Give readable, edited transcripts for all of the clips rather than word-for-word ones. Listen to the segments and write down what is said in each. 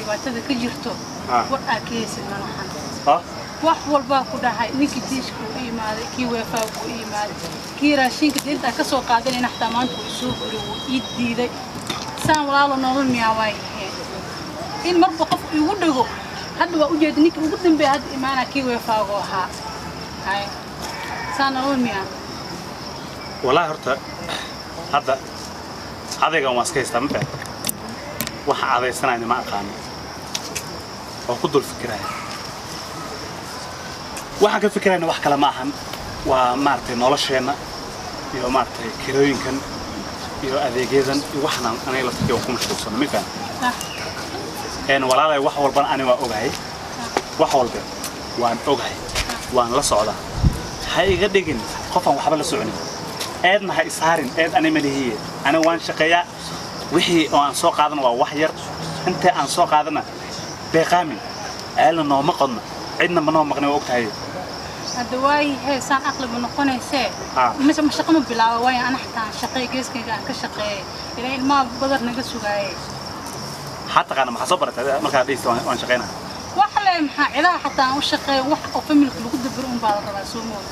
Dhibaatada ka jirto war aa ka heysid malahan. Wax walbaa ku dhahay, ninkii diishka uu imaaday, kii weefaaga uu imaaday, kii raashinka deynta ka soo qaadanayna xataa maanta wuu isoo guri, wuu ii diiday. Saan walaalo nolol miyaa waayaheen in marba qof igu dhego? Hadda waa ujeeda, ninkii ugu dambeeya hadda imaanaa kii weefaagu ahaa. Hay, saan nolol miyaa? Wallaahi horta hadda adaygan waan iska haystaa, ma fahan. Waxa adaysanayna ma aqaano, waan ku dul fikiraya. Waxaan ka fikirayna wax kale ma ahan, waa maaragtay nolosheenna iyo maaragtay kirooyinkan iyo adeegyadan iyo waxaan aniga laftirkii waan ku mashquulsana, ma fahan. Sax. Walaalay, wax walbana ani waa ogahay, wax walba waan ogahay, waan la socdaa. Ha iga dhigin qofaan waxba la soconin, eedna ha isaarin, eed ani ma lihiye. Aniga waan shaqeeyaa, wixii oo aan soo qaadana waa wax yar. Inta aan soo qaadana beeqaamin, ceelna nooma qodna, cidna ma noo maqnay, waa ogtahay. Hadda waayahay, saan aqliba noqonaysee. Mise ma shaqo ma bilaaba? Waayo ana xataa aan shaqeey, geeskayga aan ka shaqeeyay, ilaa ilmaha badar naga sugaayay. Maxaa taqaana? Maxaa soo baratay markaad dhihista waan shaqeynaa? Wax le maxaa, cidaha xataa aan u shaqeeyo, wax oo familka lagu dabiro un baa la rabaa, soo mooda.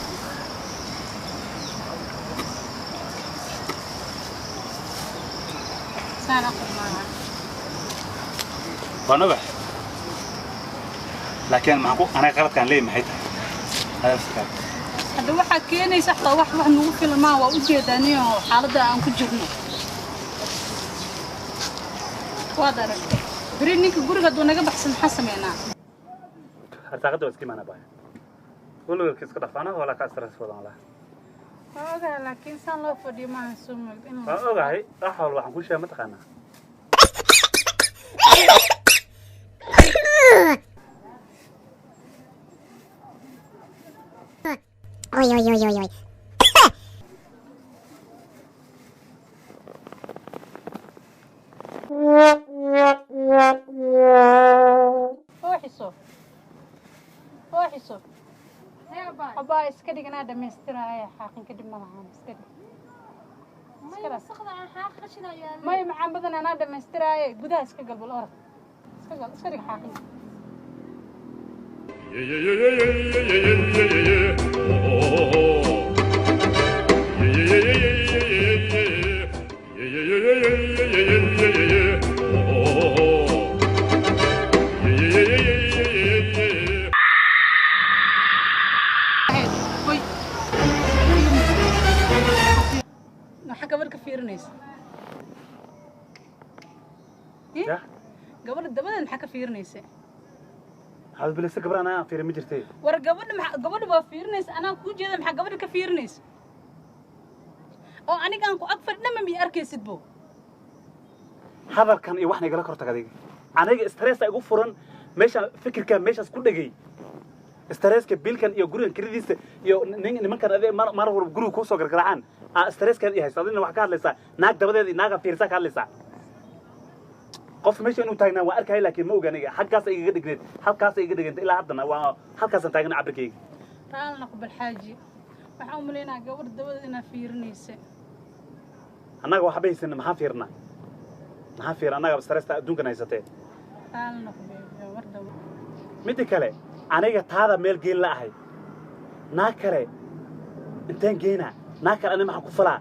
Saan aqli maaha. Waan ogahay, laakiin maxaan ku aniga qaladkaan leeyahay maxay tahay? Hada laftirkaaga. Hadda waxaa keenaysa xataa wax nagu filan maa, waa ujeedaaniyo xaaladda aan ku jirno waad aragtay. Beri ninka guriga hadduu naga baxsan, maxaa sameynaa? Arsaaqada waa iska imaanaa baaya, weligeedka iska dhaf anaga walaa ka stress badan walaa. Waa ogahay, laakiin saan loo fadhiyo maaha, soo moogd in Waan ogahay wax walba. Waxaan kuu sheegay, mataqaanaa? Oi, oi, oi, oi, oi. Fooxiso, fooxiso, abaa iska dhig, anaa dhamaystiraaya xaaqin kadib ma lahaan. Iska dhig, iska dhig. Maya, macaan badan, anaa dhamaystiraaye, gudaha iska gal, bal orod iska gal, iska dhig xaaqin. Yeah, yeah, yeah, yeah, yeah, yeah, yeah, yeah, yeah. Oh, oh, oh, oh. Yeah, yeah, yeah, yeah, yeah, yeah, yeah. Yeah, yeah, yeah, yeah, yeah, yeah, yeah, yeah, yeah. Oh, oh, oh, oh. Yeah, yeah, yeah, yeah, yeah, yeah, yeah, yeah. Hoy, maxaa gabadh ka fiirinaysa? Ya. Gabadha dabadeed maxaa ka fiirinaysa? Maxaad bilaysa? Gabra anaa fiiri ma jirtay. War gabadha maxaa? Gabadha waa fiirinaysa, anaa kuu jeeda. Maxaa gabadha ka fiirinaysa oo anigaan ku ag fadhina ma arkaysid bo? Hadalkan iyo waxna igala kor tag adiga. Aniga stressa igu furan, meesha fikirka meeshaas ku dhegay, stresska biilkan iyo gurigan kiradiisa iyo nimankan adee mar walba guriga kuu soo gargaraacaan aa stresskan i haysta. Adina waxaa ka hadlaysaa naag dabadeed iyo naaga fiirsaa ka hadlaysaa. Qof meesha inuu taagnaa waan arkaya, laakiin ma oga aniga. Xaggaasa igaga dhegneed, halkaasa iga dheganta, ilaa haddana waa halkaasaan taagna cabirkayga. Raal noqo bal xaaji, waxaan u malaynaa gabadha dabadeed inaa fiirinaysa. Annaga waxba haysana, maxaan fiirnaa? Maxaan fiir? Annaga stressa adduunkan haysatee. Raal noqo baby, war daba. Midda kale, aniga taada meel geen la ahay, naag kale inteen geynaa? Naag kale ani maxaan ku falaa?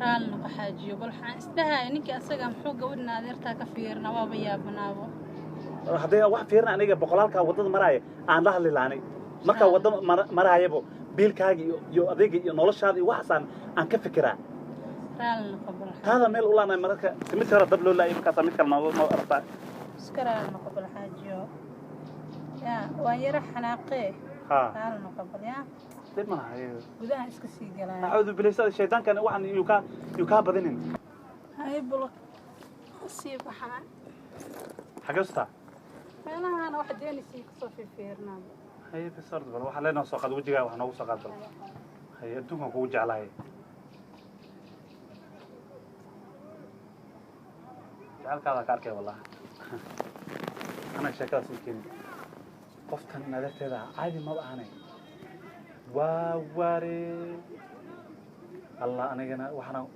Raal noqo xaajiyo, bal waxaan isdhahaya ninkii asaga muxuu gabadhan adeertaa ka fiirina, waaba yaabanaabo. Haddii wax fiirna, aniga boqolaalkaa waddada maraaya aan la hadli lahanay markaa wadda maraayabo, biilkaaga iyo adeega iyo noloshaada iyo waxaasaan aan ka fikiraa. Raal noqo bal. Taada meel u laanay mararka si mid kale dab loo laayay, markaasaa mid kale noo aragtaa. Iska raal noqo bal xaajiyo, yaa waan yara xanaaqee. Ha. Raal noqo bal, yaa. Dib ma laha. Gudaha iska sii galaya. Acuudu bilaysa shaydaankan, waxaan yuu kaa badinin. Hay, bal sii baxaa. Xagee ustaa? Meelahaana wax deenisii kasoo fiirfiirnaa. Haye, bas orda, bal waxaa leenoo soo qaad wejigaa, wax noogu soo qaad bal. Haye, adduunkan kugu jeclahay, jecelkaada ka arkay wallahi. Anaga sheekadaas ii keeni, qoftan adeerteeda caadi maba ahanay, waa waare Allah. Anigana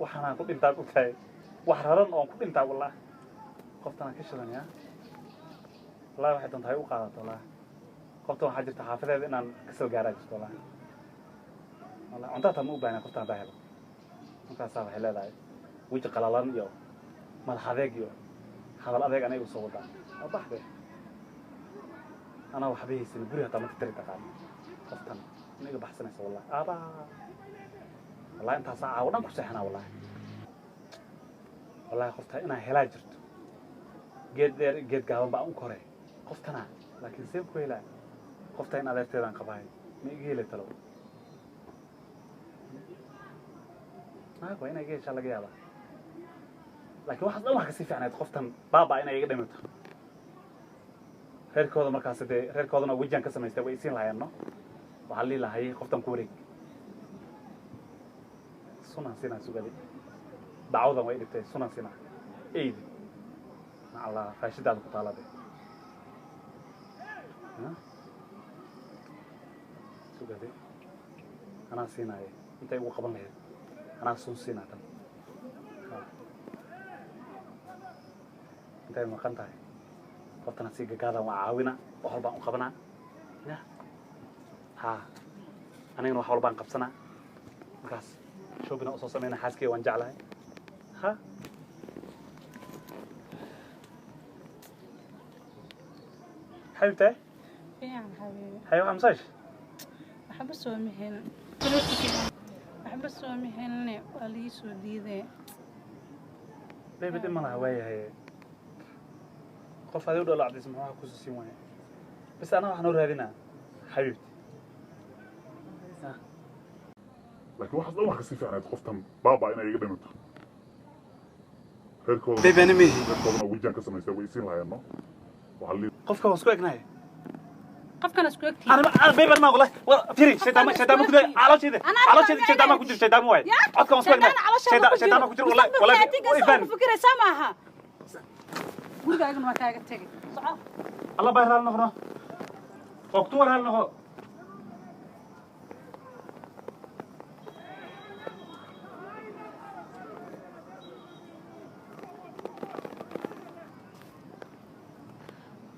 waxaanaan ku dhintaa, ogtahay, wax raran oon ku dhintaa wallah. Qoftan aan ka shidan yaa. Wallahi waxay doontahay u qaadato wallahi. Qofta waxaa jirta xaafadeeda inaan kasoo gaaraa jirto wallahi. Wallahi cunto hataa ma u baahna qofta haddaan helo. Markaasaa waxay leedahay weji qalalan iyo madax adeeg iyo hadal adeeg anay igu soo wadaa. Waa baxde. Anaa waxba haysan guri hataa ma tirtiri taqaano. Qoftan ma iga baxsanaysa wallahi. Aabaa. Wallahi intaasaa caawa dhan ku seexanaa wallahi. Wallahi qofta inaan helaa jirto. Geed dheer geed gaaban baan u koray. Qoftana laakiin seen ku helaa. Qofta in adeerteedaan qabaay. Ma iga heli talo. Naag waa inay iga heshaa laga yaabaa. Laakiin waxaas dhan wax kasii fiicnayd qoftan baaba inay iga dhimato. Reerkooda markaas dee reerkoodana wejigan ka samaystay way isiin lahaayeen no. Waxaa la dhihi lahay qoftan ku wareeg. Sunan sinaa sugadi. Dacwadan way dhigtay sunan sinaa. Eydi. Macallaa raashidaada ku taalade. Sugadi. Anaa siinaaya. Intay ugu qaban lahayd. Anaa sun siinaa tan. Intay maqan tahay. Qoftana si gagaadaan waa caawina. Wax walbaan u qabanaa. Ya. Ha. Anigana wax walbaan qabsanaa. Markaas shopping aan usoo sameynaa xaaskeyga waan jeclahay. Ha. Xabiibtay. Fiican xabiibi. Hay waxaa masaaj. Waxba soo ma helin. Waxba soo ma heline waa lii soo diiday. Baby dhib ma laha waayahay. Qof adigu dholo cabdis muxuu wax ku siin waaya. Bas anaa waxaan u raadinaa xabiibti. Laakiin waxaas dhan wax kasii fiicnayd qoftan baaba inay iga dhimato. Reerkooda Baby ani mihi. reerkoodana wejigan ka samaystay way isiin lahaayeen no. Waxaa la dhihi Qofka waan isku egnahay. Qofkan isku egtihiin. Ana baby anaa wallahi. War fiiri shaydaama ku jira caloosheeda. Caloosheeda shaydaama ku jira shaydaama waay. Codka waan isku egnahay. Shaydaama ku jira wallahi wallahi. Mustaqbalka Ifaan. ku fikiraysaa maaha. Gurigaagana waa kaaga tegay. Soco. Allah baa raali noqono. Waqtu war raali noqo.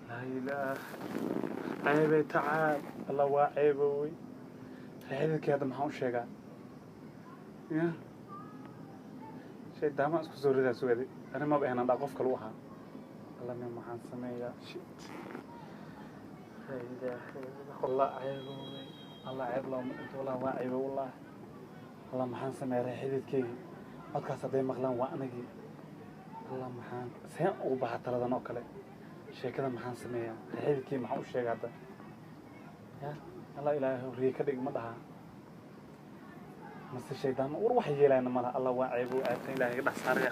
Laa ilaah. Ceebay tacaal. Allah waa ceebowey. Xididkii hadda maxaan u sheegaa? Ya. Shaydaama isku soo ridaa sugadi. Ani maba ahayn dhaa qof kale u ahaa. Allah nin maxaan sameeyaa? Shit. Laa ilaaha illallah. Allah ceebowey. Allah ceeb looma dhinto. Wallah waa ceebow wallah. Allah maxaan sameeyaa xididkeygii? Codkaas hadday maqlaan waa anagii. Allah maxaan seen ugu baxa taladan oo kale. Sheekada maxaan sameeyaa? Xididkii maxaan u sheegaa hadda? Ya, Allah ilaahay riyo ka dhig ma dhaha. Mase shaydaan war wax yeelayna malaha. Allah waa ceebow ceebtan ilaahay iga dhex saaray.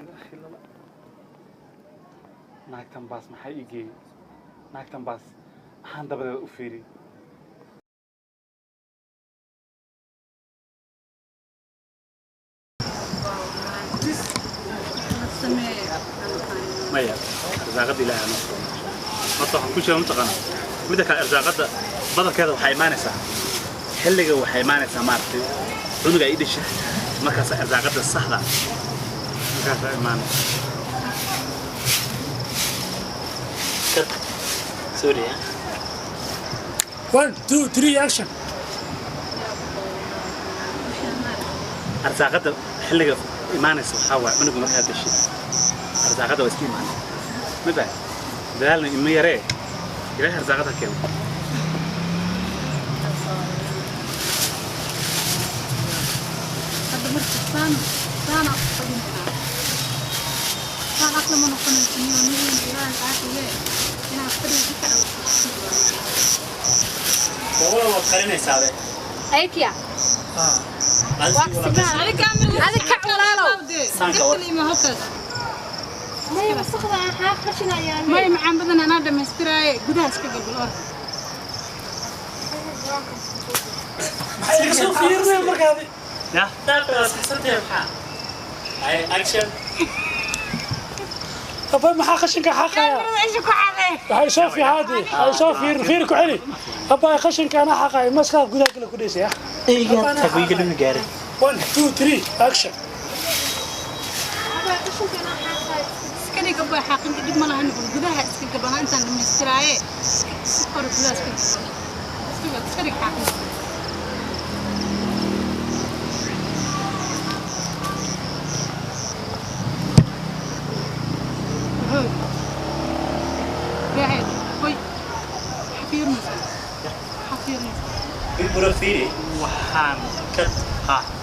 Ilaaha illallah. Naagtan baas maxaa ii geeyey? Naagtan baas maxaan dabadeeda u fiiriyey? Sameeya. Maya, arsaaqada ilaahay anoo soo. Horta waxaan ku sheegay mataqaanaa. Midda kale arsaaqada badankeeda waxay imaanaysaa. Xilliga waxay imaanaysaa maaragtay cunuga ay dhashay markaas arsaaqada saxda markaas ay imaanaysaa. Cut. Sorry. 1 2 3 action. Arsaaqada xilliga imaanaysa waxaa waaye cunuga markaad dhashay arsaaqada waa iska imaanaysa. Ma baa dadaalna ima yaree ilaahay arsaaqada keeno. Hadda marka saan saan aan ku fadhinaa. Saan aqli ma noqonayso niyo niyo ilaahay aakhire inaad fadhiga ka kacdo. Walaal waad qarinaysaa be. Aykiya. Adiga kac walaalow. Saanka war. May wasaqda aan xaaq qashinayaan. May macaan badan anaa dhamaystiraaye gudaha iska galgal or. Maxay soo fiirinayaan markaadi? Ya. Daabka waa saxsantahay maxaa? Ay action. Abba maxaa qashinka xaaqaya? Waxay soo fiihaadi, waxay soo fiir fiir ku celi. Abba qashinka ana xaaqaya, maskax gudaha kale ku dheysay. Eyga tag wiiga dhimi gaaray. 1 2 3 action. Abba qashinka aan xaaqaya. Iska Dhig abaa xaaqinka, dhib ma lahan, gudaha iska gabanaa intaan dhamaystiraaye. Iska hor gudaha iska gabana. Iska dhig xaaqinka. Hoy. قاعد hoy xafiirnaysa, xafiirnaysa. Bro, fiiri. Waxaan ka ha.